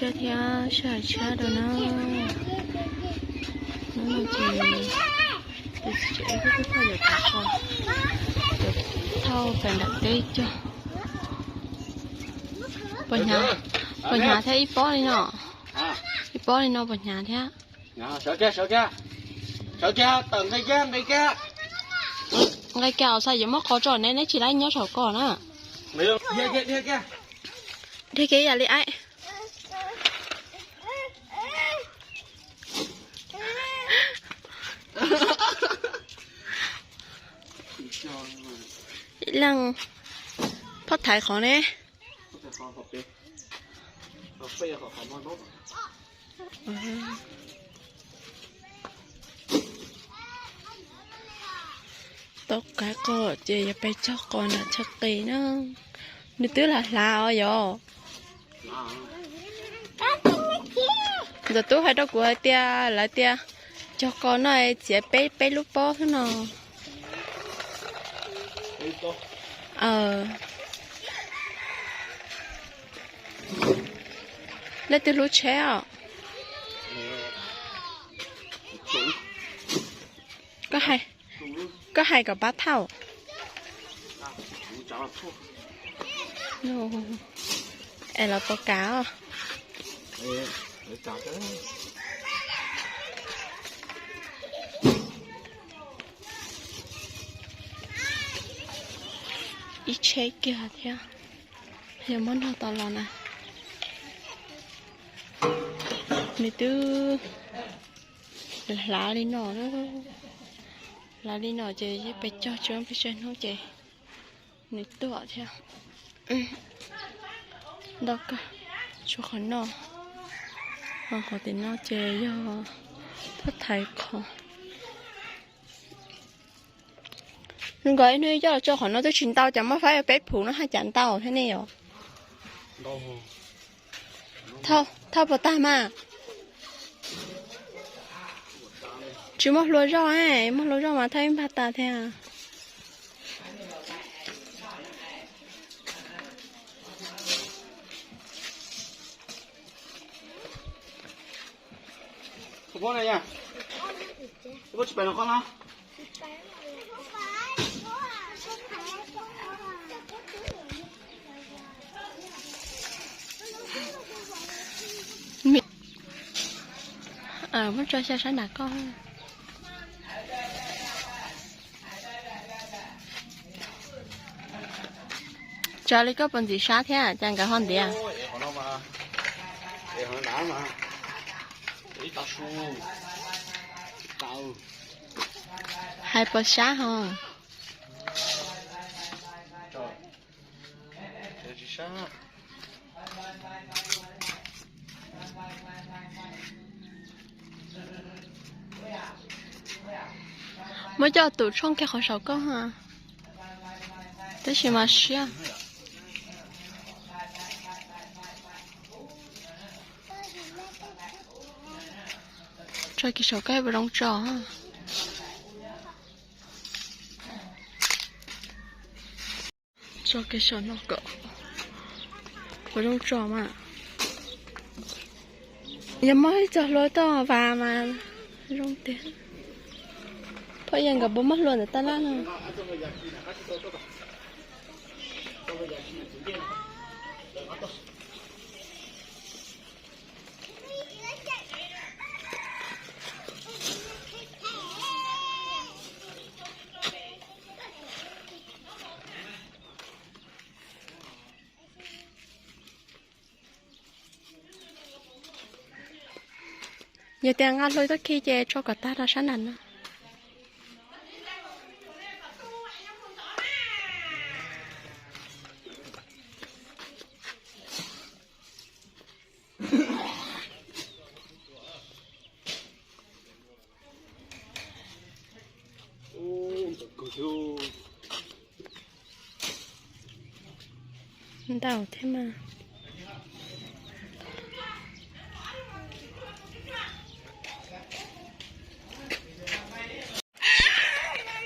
Thiab sij hawm tshiab rau na. Hnub no ces tus txiv tsev wb kuj tuaj yuav tav qos, yuav thauj pem nram teb cog. Puas hnyav, puas hnyav thiab ib pob li no? Ib pob li no puas hnyav thiab? Nqis kiag os, xav yuav muab qos tso ne, neb tsis laib nyob saum ko na. Dhia kiag ib yam li aib. Ib leeg phob thaiv qhov ne. Tau kav qos ces yuav pais cog qos nram chaw qis na. Nws twb lam hlav os yog. Ntxawm Tub hais rau kuv hais tias lawv tias cog qos no txiav peb peb lub pob xwb no. Leej twg hlub tsheb os? Koj hais kom pab thauj. Es los pov kav os. Ib tsheb kiag thiab. Yog muab nrog tau los na. Nws twb hlav li no, hlav li no ces yeej pes cog tsuas pes tsawg hnub ces nws tuaj thiab. Ntau kawg, tshuav qhov no, ho qhov tim no ces yog thaj thaiv qhov. Nws nkaus ib hnub coj los tso qhov no twb tsis ntau, cas muab faib ua peb phuv no haj cas ntau thiab ne yom. Thauj puas tag mas? Tsis muaj hlua zoj, muaj hlua zoj mas thauj ib npag tas thiab. Muab tso xyaw sab nram koj. Tsam li koj puas ntxim sab thiab cas nkawd ho ntiav. Hais puas sab ho? Muab coj tus tshooj kiag qhov saum koj ha. Tab sis mas siab. Tso kiag saum koj puas zoo tso. Tso kiag saum no kom puas zoo tso mas. Yog muab ib txoj hlua toj vas mas zoo tiag. Phooj ywg nkawd puas muaj hlua ntawm tab laj no? Yog tias nqa hlua tuaj khi ces tso kom tag rau sab nram no. Ntau thiab mas.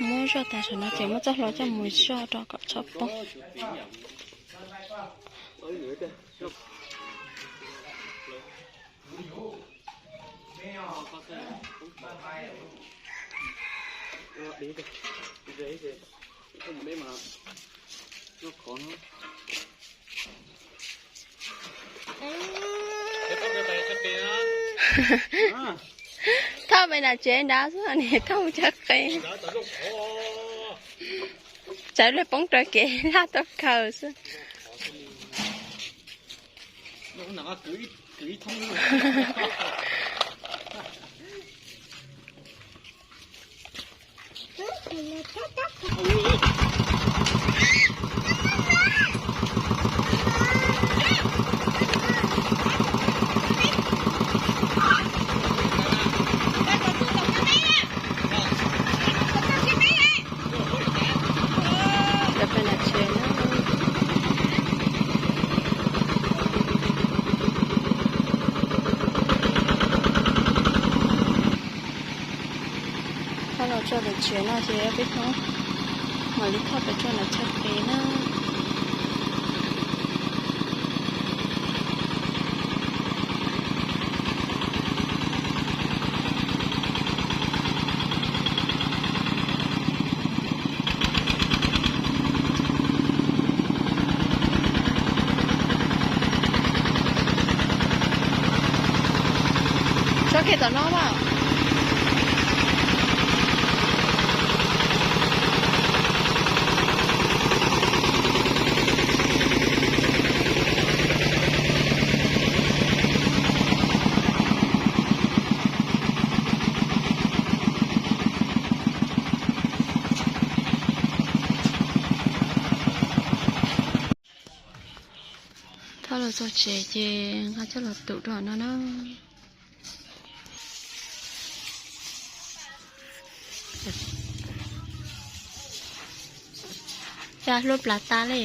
Muab zoj tas saum no ces muab txoj hlua coj mus zoj rau kom txhob poob. Thauj pem nram tsev nrad xwb, niam thauj mus chaw qis. Tsam ib pliag poob rau kev laj tau khaws xwb. Thauj los txog tom tsev no ces peb hnub mam li thauj pes txog nram chaw qis na. Tso kiag tom no mas. Thauj los txog tsev ces nqa coj los tum rau no na. Cas hlua plas tas li.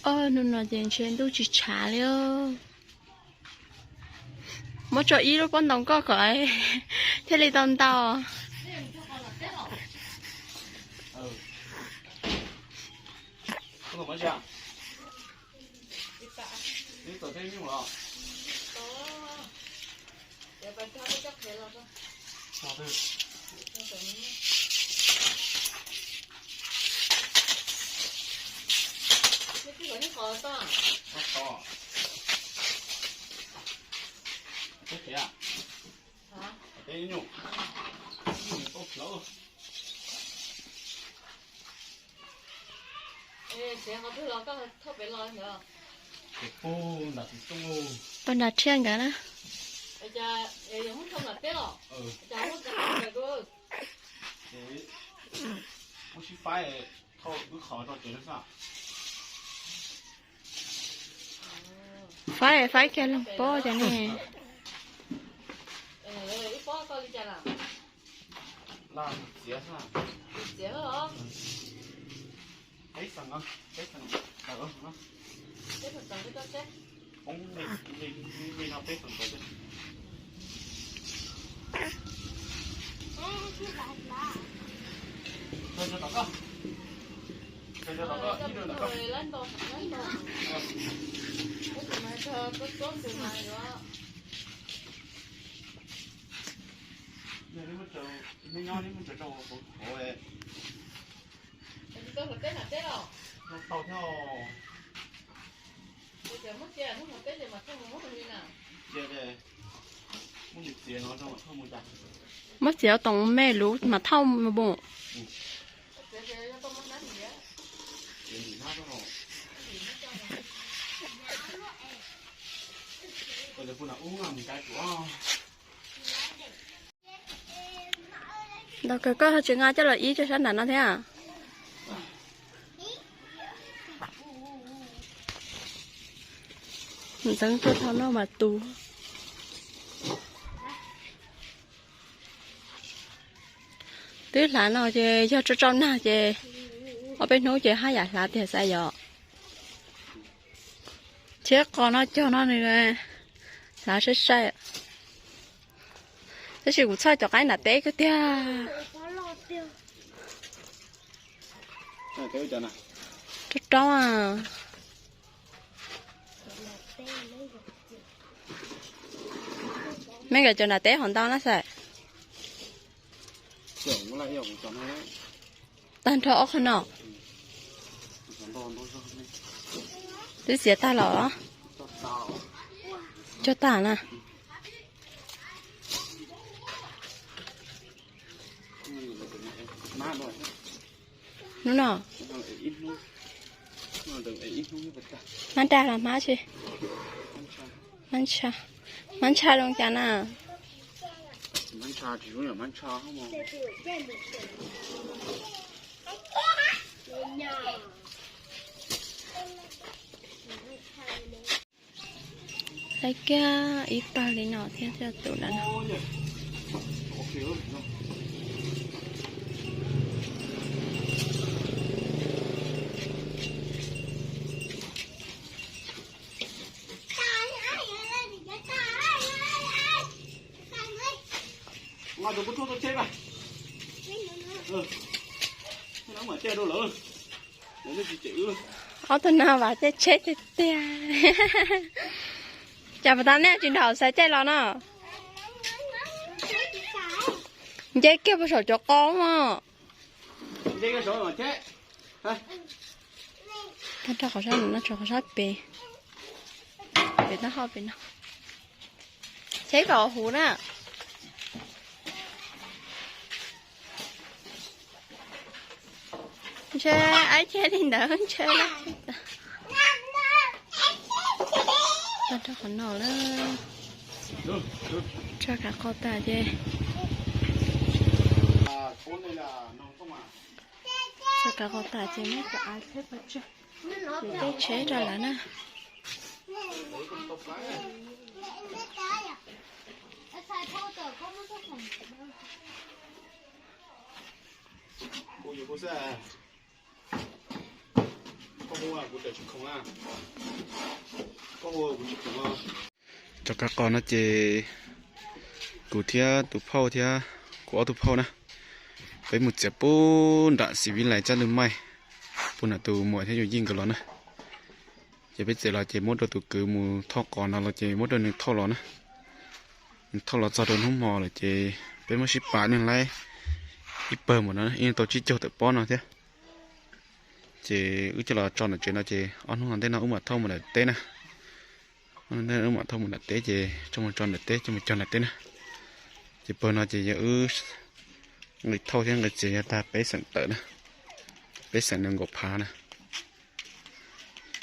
Hnub no ces ntshe ntuj tsis tshav li. Muab tso ib lub pob ntoo koj kom thiaj li tau ntau. Pog nram thiaj nkawd na. Faib, faib kiag loog pob cov ne. Muab txiav toom me lub mas thauj mus. Ntaus kawg, koj tsis nqa coj los ib rau sab nram no thiab. Ntxeev tuaj thaum no mas tu. Twb hlav no ces yog tso tsau nag ces ob peb hnub ces haj yam hlav tiag xav yom. Thiab qos no cog no nws hlav sai sai. Tab sis kuv txhaj cov qaib nram teb kawg tiag. Roob roob. Mej nkawd cov nram teb hov ntau na xav. Tag nrho ob qho no. Twb txiav tag los? Cog tag na. Hnub no hmab dag los hmab tsi? Hmab ntsha. Hmab ntsha zoo cas na? Hlais kiag ib pawg li no thiab coj tus lawm no. Ob tug no vam caij tsheb tiag tiag. Cas puas tas nej tsis nrog xav caij los no? Nce kiag puag saum cov qos mog. Tag nrho qhov sab no tso qhov sab pem, pem taub hau pem no. Tsheb kom huv na. Ntshe aib cheb li ntawd ntshe laj. Tag nrho qhov no na. Tso kav qos tas ces, tso kav qos tas ces muab cov av tsheb pov tseg, ces tej tsheb rau lawm na. Cov kav qos no ces kuv thiab tus phauj thiab kuv ob tug phauj na, peb mus txiav puag nram Xis Vib Lais Tsab Ntug Maij, puag nram tus muam thiab yus yij nkawd los na. Ces peb txiav los ces muab rau tus kwv mus thauj qos no los ces muab rau nws thauj los na. Nws thauj los txog rau hnub hmo lawm ces peb muab sib pab nws laib ib pawg mus no, ib tau tsib caug tawm pob no thiab. Ces wb coj los tso ntawm tsev no ces ob hnub no ntej no wb mam thauj mus nram teb na. Wb mam thauj mus nram teb ces tso mus tso nram teb, coj mus cog nram teb na. Ces pawg no ces yog wb nqis thauj thiab nqis txiav yog tag peb xeem tawm na, peb xeem nees nkaum phav na.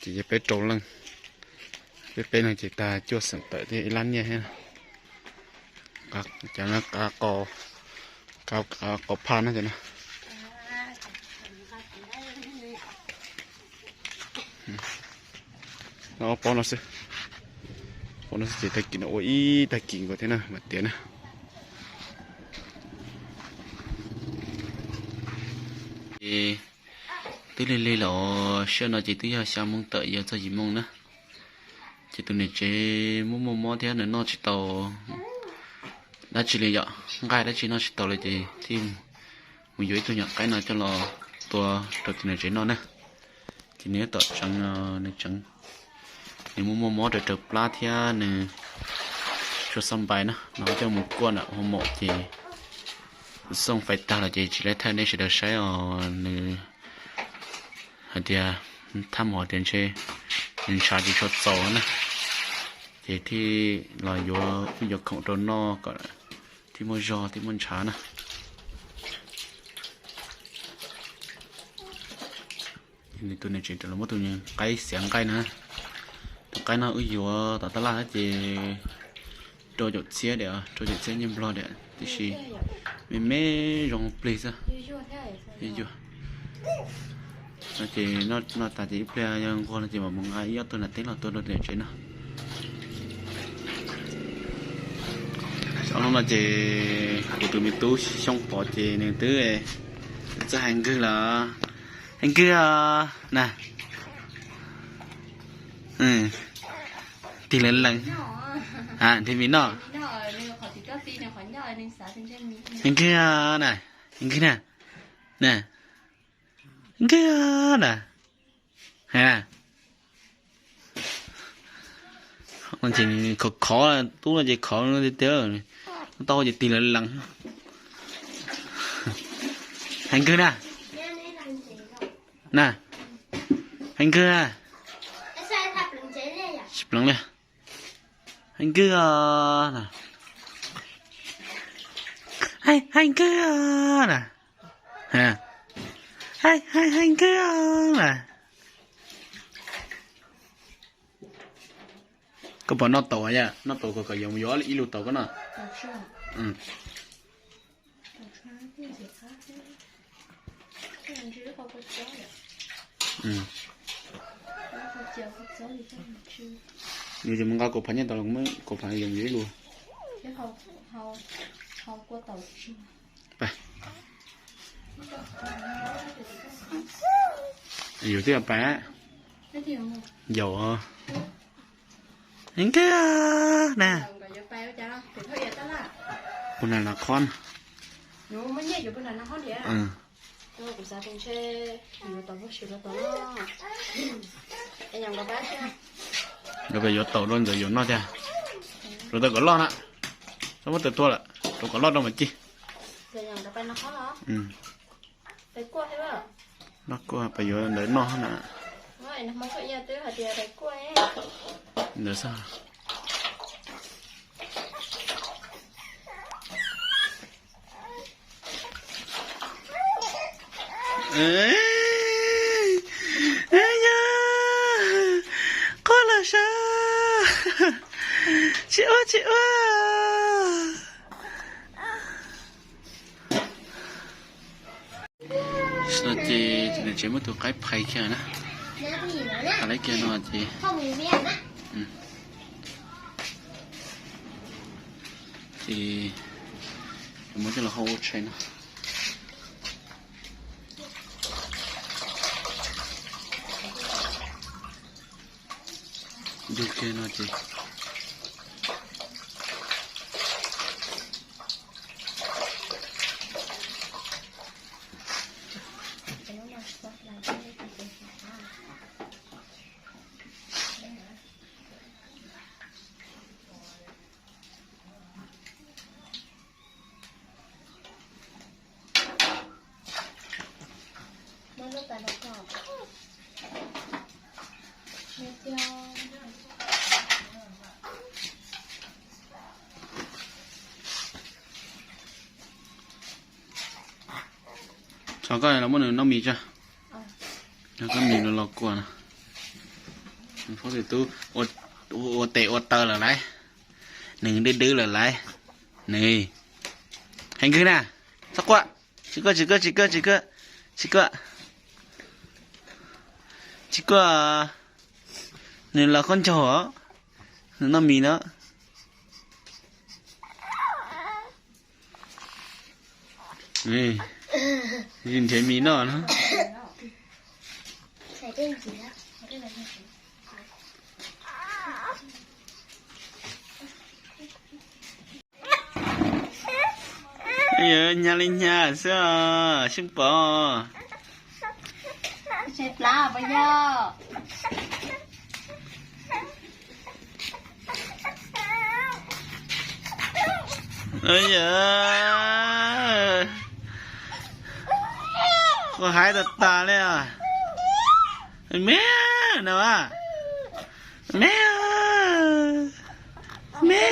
Ces yog peb rau leej, peb peb leeg ces tag cuaj xeem tawm thiab ib lab nyiaj thiab. Cov no kav qos, kav qos pha no cov no. No ob pob no xwb, pob no xwb ces tag kis no ua ib tag kis nkaus thiab na mas tiav na. Ces twb lig lig los sij hawm no ces twb yog xya moo tawm yuav txog yim moo na. Ces tus niam tsev muaj muaj mob thiab nws noj tsis tau dab tsi li yom, nqaij dab tsi noj tsis tau li ces thiaj mus yuav ib tug nyuam qaib no coj los tua rau tus niam tsev noj na. Ces nws tom tseev, nws tseev, nws muaj muaj mob raws raws plab thiab nws tsuas xab npais na, no coj mus kuaj nram hoo maum ces xooj fais tag los ces tsis lab thaij nej sawv daws saib os. Nws hais tias, thaj mus hais tias ntshe nws ntshav tsis tshua txaus na, ces thiaj los yuav, yuav khoom rau noj kom thiaj muaj zog thiaj muaj ntshav na. Nws tus niam tsev los muab tus qaib xiav nqaij na. Tus qaib no wb yuav tom tab laj ces rau caum txhiab diam, rau caum txhiab nyiaj nplog diam, tiam sis me me zoo plig xwb. Yuag no ces noj tas ces ib pliag yog nquag no ces mam mus nqa ib ob tug nram teb los tua rau tus niam tsev no. Ob hnub no ces kuv tus me tub Xyooj Pov ces nws twb txawj hais nkig lawm. Hais nkig na. Tig lees lees. Nrhiav mis noj. Hais nkig na. Hais nkig na. Na. Nkig na. Hais na. Ces khov khov, tub no ces khov tiag tiag, tau ces tig lawv lees. Heev kawg na. Na, heev kawg na. Tsis pleev li. Heev kawg na. Heev kawg na. Heev kawg na. Koj puas noj taum, noj taum kom yuav ib lub taum koj noj. Yus tsis mus nqa kaum phav nyiaj tau los, kaum phav yuav ib lub. Yus twb pais yaum. Heev kawg na. Puag nram no qhob. Nkawd pais yuav taum rau ntawd yuav noj thiab. Rau tau kom loj na. Tau muab taws tua lawm, rau kom loj rau mam ci. Loj kuj pais yuav ntawd noj na. Ntawd xwb. Yog, quaj los sav, tsis ua tsis ua. No ces nws tseem muab tus qaib phais kiag na. Phais kiag no ces, ces muab coj los hau ua tshais no. Ntug kiag no ces Tso koj los muab nws noj mis tso. Noj koj mis no los kua no. Nws phob tus tub ua tes ua taw lawm lauj. Nws dwb dwb lawm lauj. Nws heev kawg na. Txhob quaj. Tsis quaj, tsis quaj, tsis quaj, tsis quaj, tsis quaj. Tsis quaj. Nws los khaub ncaug os. Nws noj mis no. Nrhiav mis noj no. Hnyav li hnyav xwb os, Xyooj Pov. Tsis plab puas yog? Quaj haib tas tas li os. Me no, me, me.